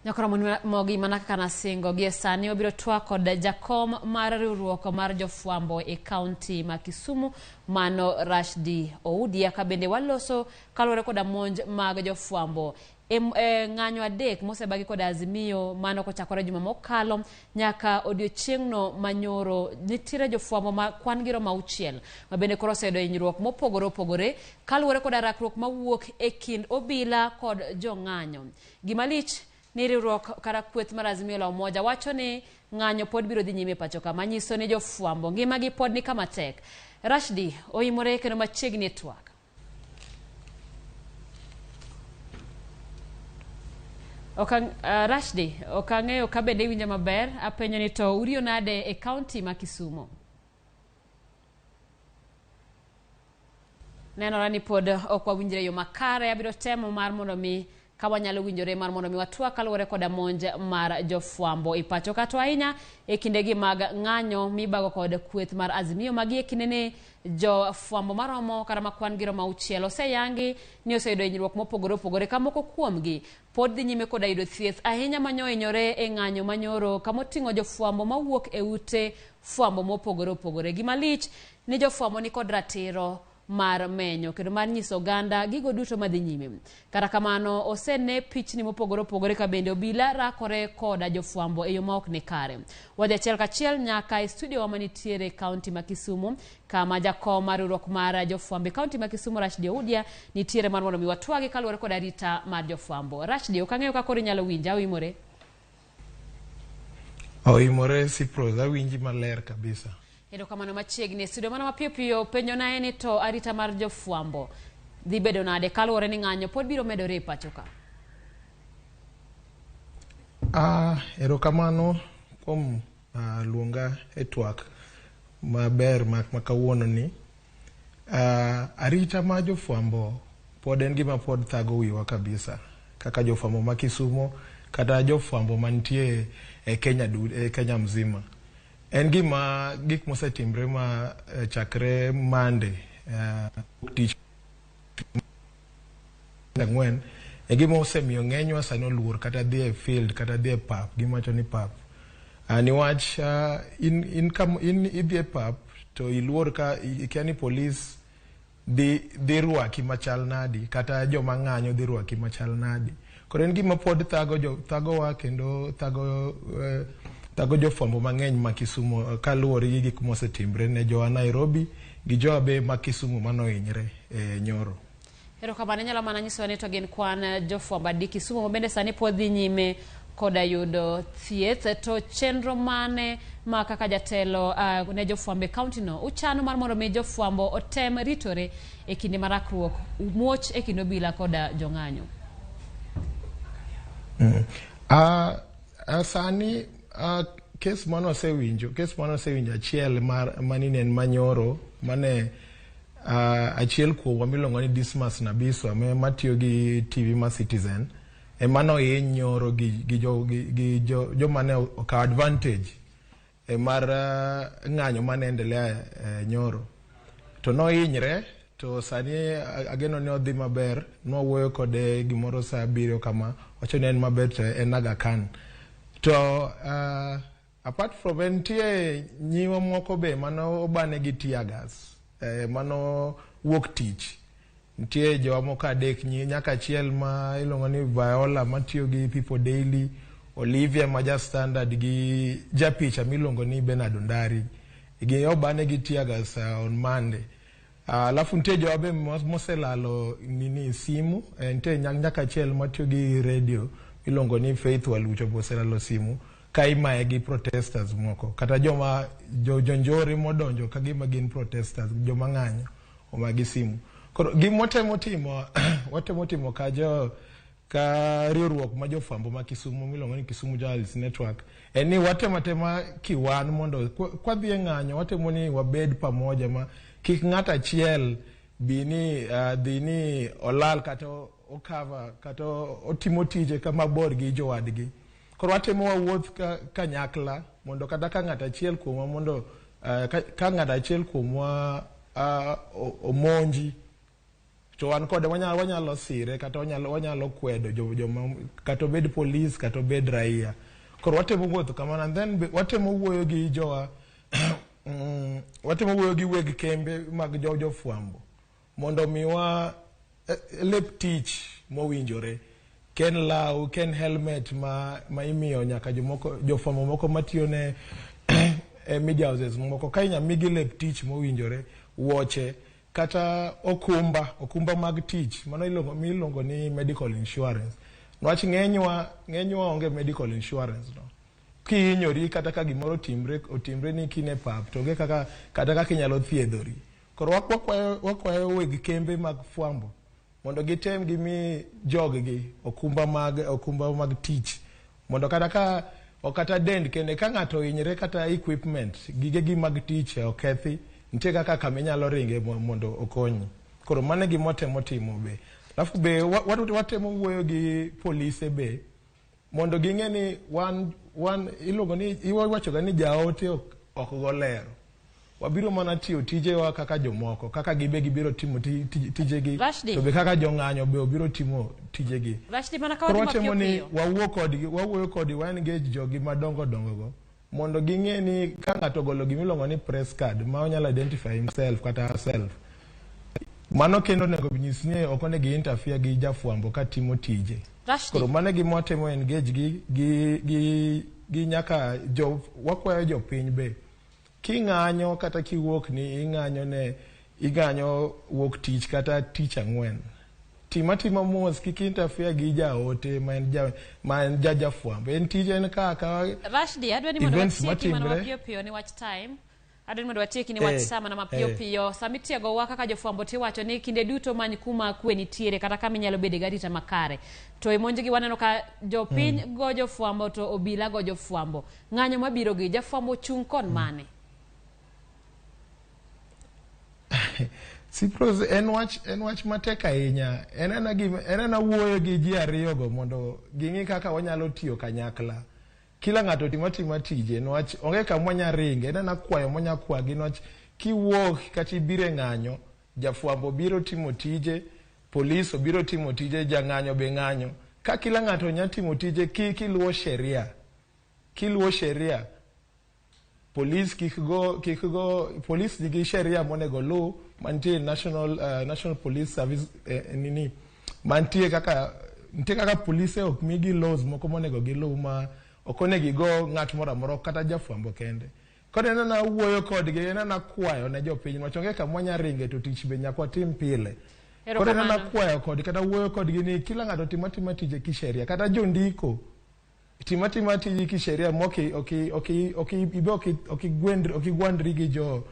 Nyakoromogi mana kaka nasingo gie sani wabiro twak kod jakom mar riwruok mar jofwambo e kaunti ma Kisumu mano Rashdi Oudia ka bende waloso kaluwore koda monj mag jofwambo e, e ng'anyo adek mosebagi kod Azimio mano kochakore juma mokalo nyaka odiochieng'no manyoro nitiere jofwambo ma kwan gi romo auchiel ma bende koro oseyudo hinyruok mopogore opogore kaluwore koda rakruok mawuok e kind obila kod jong'anyo. Gima lich ni riwruok kata kweth mar Azimio la Umoja wacho ni ng'anyo pod biro dhi nyime e pacho ka manyiso ni jofwambo ngimagi pod ni kama tek. Rashdi oimore kendo machiegni e twak. Ok Rashdi, ok ang'eyo ka bende iwinja maber. Apenjo ni to uriyo nade e kaunti ma Kisumu? Nenore ni pod ok wawinjre e yo makare. Abiro temo mar mondo mi ka wanyalo winjore mar mondo mi watwak kaluwore koda monj mar jofwambo e pacho ka to ahinya e kindegi mag ng'anyo mibago kod kweth mar Azimio magi e kinde ni jofwambo maromo kata ma kwan gi romo auchiel oseyangi ni oseyudo hinyruok mopogore opogore ka moko kuomgi pod dhi nyime koda yudo thieth ahinya manyo hinyore e ng'anyo manyoro kamoting'o jofwambo mawuok e ute fwambo mopogore opogore. Gima lich ni jofwambo ni kod ratiro mar menyo kendo mar nyiso oganda gigo duto madhi nyime. Kata kamano, osene pichni mopogore opogore ka bende obila rakore koda jofwambo e yo ma ok ni kare. Wadhi achiel kachiel nyaka e studio wa manitiere e kaunti ma Kisumu kama jakom mar riwruok mar jofwambo e kaunti ma Kisumu Rashdi Oudia nitiere mar mondo mi watwagi kaluwore kod arita mar jofwambo. Rashdi, ok ang'eyo ka koro inyalo winja, oimore? Oimore Sipros, awinji maler kabisa. Erokamano machiegni e studio mana mapiyo piyo penjo na en ni to arita mar jofwambo dhi bedo nade kaluwore ni ng'anyo pod biro medore e pacho ka? Erokamano kuom luonga e twak maber ma, ma kawuono ni. Arita mar jofwambo pod en gima pod thago wiwa kabisa kaka jofwambo ma Kisumo kata jofwambo mantie e Kenya, e Kenya mzima. En gima gik mosetimre ma chakre Monday tich ang'wen e gima osemiyo ng'enywa sani oluor kata dhi e field kata dhi e pap gimawacho ni pap niwach in, in, kam, in idhi e pap to iluor ka ikia ni polis dhi, dhi rwaki machal nadi kata joma ng'anyo dhi rwaki machal nadi. Koro en gima pod thago jo, thagowa kendo thago, thago jofwambo mang'eny ma Kisumu kaluwore gi gik mosetimre ne jowa Nairobi gi jowa be ma Kisumu manohinyre e nyoro. Erokamano, inyalo mana nyisowa ni to gin kwan jofwambo adi Kisumu ma bende sani pod dhi nyime koda yudo thieth to chenro mane ma kaka jatelo ne jofwambo e kaunti no uchano mar mondo mi jofwambo otem ritore e kinde ma rakruok muoch e kind obila koda jong'anyo? Sani kes mane wasewinjo, kes mane wasewinjo achiel mar mani ne en manyoro mane achiel kuomwa miluongo ni Dismas Nabiswa matiyo gi TV ma Citizen ema nohiny nyoro gi, gi, jo, gi, gi jo, joma ne okawo advantage e mar ng'anyo mane endelea nyoro. To nohinyre to sani ageno ni odhi maber. Nwawuoyo kode gimoro saa abiriyo kama, wacho ni en maber to en Aga Khan. To apart from en nitie nyiwa moko be mano obane gi tear gas mano wuok tich. Nitie jowa moko adek nyaka achiel ma iluongo ni Viola matiyo gi People Daily, Olivia ma ja Standard gi japicha miluongo ni Bernard Ondari. Gi obane gi tear gas on Monday. Alafu nitie jowa be moselalo nini simu, nitie nyaka achiel matiyo gi radio miluongo ni Faith Walucho be oselalo simu ka imaye gi protesters moko kata joma jonjore modonjo ka gima gin protesters joma ng'anyo omagi simu. Koro gima watemo timo watemo timo ka jo ka riwruok ma jofwambo ma Kisumu miluongo ni Kisumu Journalists Network en ni watemo atema kiwan mondo kwadhi e ng'anyo watemo ni wabed pamoja ma kik ng'at achiel bi ni dhi ni olal kata okava kata otimo tije kama bor gi jowadgi. Koro watemo wawuoth kanyakla mondo kata ka ng'at achiel kuomwa mondo ka ng'at achiel kuomwa omonji To wan kode wanyalo sire kata wanyalo kwedo joma kata obed polis kata obed raia. Koro watemo wuotho kamano, and then watemo wuoyo gi jowa, watemo wuoyo gi weg kembe mag jofwambo mondo miwa lep tich mowinjore, ken law, ken helmet ma imiyo nyaka jomoko, jofwambo moko matiyo ne e media houses moko ka inya migi lep tich mowinjore, wuoche kata okumba mag tich, mano miluongo ni medical insurance, niwach ng'enywa onge medical insurance no. Kihinyori kata ka gimoro otimre ni kine pap, to onge kaka kata kaka inyalo thiedhori. Koro wakwayo weg kembe mag fwambo mondo gitem gimi jog-gi okumba mag tich, mondo kata ka ok kata dend kende ka ng'ato ohinyre kata equipment gigegi mag tich okethi, nitie kaka kama inyalo ringe mondo okonyi. Koro mano e gima watemo timo be. Alafu be watemo wuoyo gi polise be mondo ging'e ni wan iluongo ni, iwacho ga ni jaote ok go lero. Wabiro mana tiyo tijewa kaka jomoko, kaka gibe gibiro timo tijegi, Rashdi. to be kaka jong'anyo be obiro timo tijegi. Rashdi, mana ka Koro wadhi watemo mapiyo ni piyo. Wawuo kodgi, wawuoyo kodgi, wa engage jogi madongo dongo go mondo ging'e ni ka ng'ato ogolo gimiluongo ni press card ma onyalo identify himself kata herself, mano kendo onego nyis ni ok onego interfere gi jafwambo ka timo tije. Rashdi. Koro mano e gima watemo engage gi nyaka jo wakwayo jopiny be king'anyo kata kiwuok ni ing'anyo ne ing'anyo wuok tich kata tich ang'wen, tim atima mos, kik interfere gi jaote ma en ja jafwambo, en tije en kaka Rashdi, adwa ni mondo events watieki mana matimre. mapiyo piyo ni wach time. Adwa ni mondo watieki ni wach sa mana mapiyo piyo. Sama itiegowa kaka jofwambo tiwacho ni kinde duto many kuma kwe nitiere kata kama inyalo bede gi arita makare. To e monjgi waneno ka jopiny go jofwambo to obila go jofwambo. Ng'anyo mabiro gi jafwambo chung' kon mane? Cyprus en wach matek ahinya. En ana wuoyo gi ji ariyogo mondo ging'i kaka wanyalo tiyo kanyakla. Kila ng'ato timo atima tije, niwach onge kama wanya ringe. En ana kwayo mwanya kwagi, niwach kiwuok kata ibiro e ng'anyo, jafwambo biro timo tije, polis obiro timo tije, jang'anyo be ng'anyo. Ka kila ng'ato nya timo tije kiluwo sheria, kiluwo sheria, polis kik go polis nigi sheria monego luw mantie National Police Service, nini mantie kaka nitie kaka polise ok migi laws moko monego giluw ma ok onego igo ng'at moro amora, ok kata jafwambo kende. Koro en ana wuoyo kodgi, en ana kwayo ne jopiny niwach onge kama wanya ringe, to tich be nyaka watim pile. Koro en ana Erokamano. kwayo kodgi kata wuoyo kodgi ni kila ng'ato tim atima tije kisheria, kata jondiko tim atima tiji kisheria moki ok ibe ok igwandri gi jo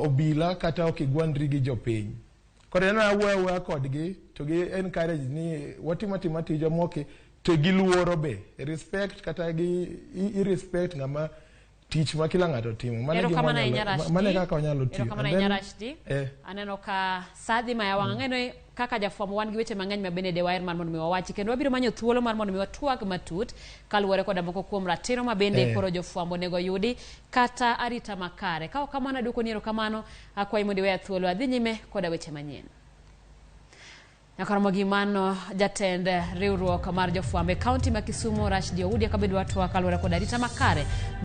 obila kata ok igwandri gi jopiny. Koro en awuoyo awuoya kodgi to gi encourage ni watim atima tijwa moki to gi luoro be respect kata gi i respect ng'ama tich ma kila ng'ato timo. Mano e gima Erokamano ahinya, wanyalo- Rashdi. mano e kaka wanyalo tiyo. Erokamano And ahinya, then, Rashdi. Aneno ka sa dhi maya wang'. Ang'e ni kaka jafwambo wan gi weche mang'eny ma bende dewaher mar mondo mi wawachi, kendo wabiro manyo thuolo mar mondo mi watwag matut kaluwore koda moko kuom ratiro ma bende koro jofwambo onego yudi kata arita makare. Ka ok kamano, aduoko ni erokamano, akwayi mondo iweya thuolo adhi nyime koda weche manyien. Nyakaromo gi mano jatend riwruok mar jofwambo e kaunti ma Kisumu, Rashdi Oudi, ka bedo watwa kaluwore kod arita makare.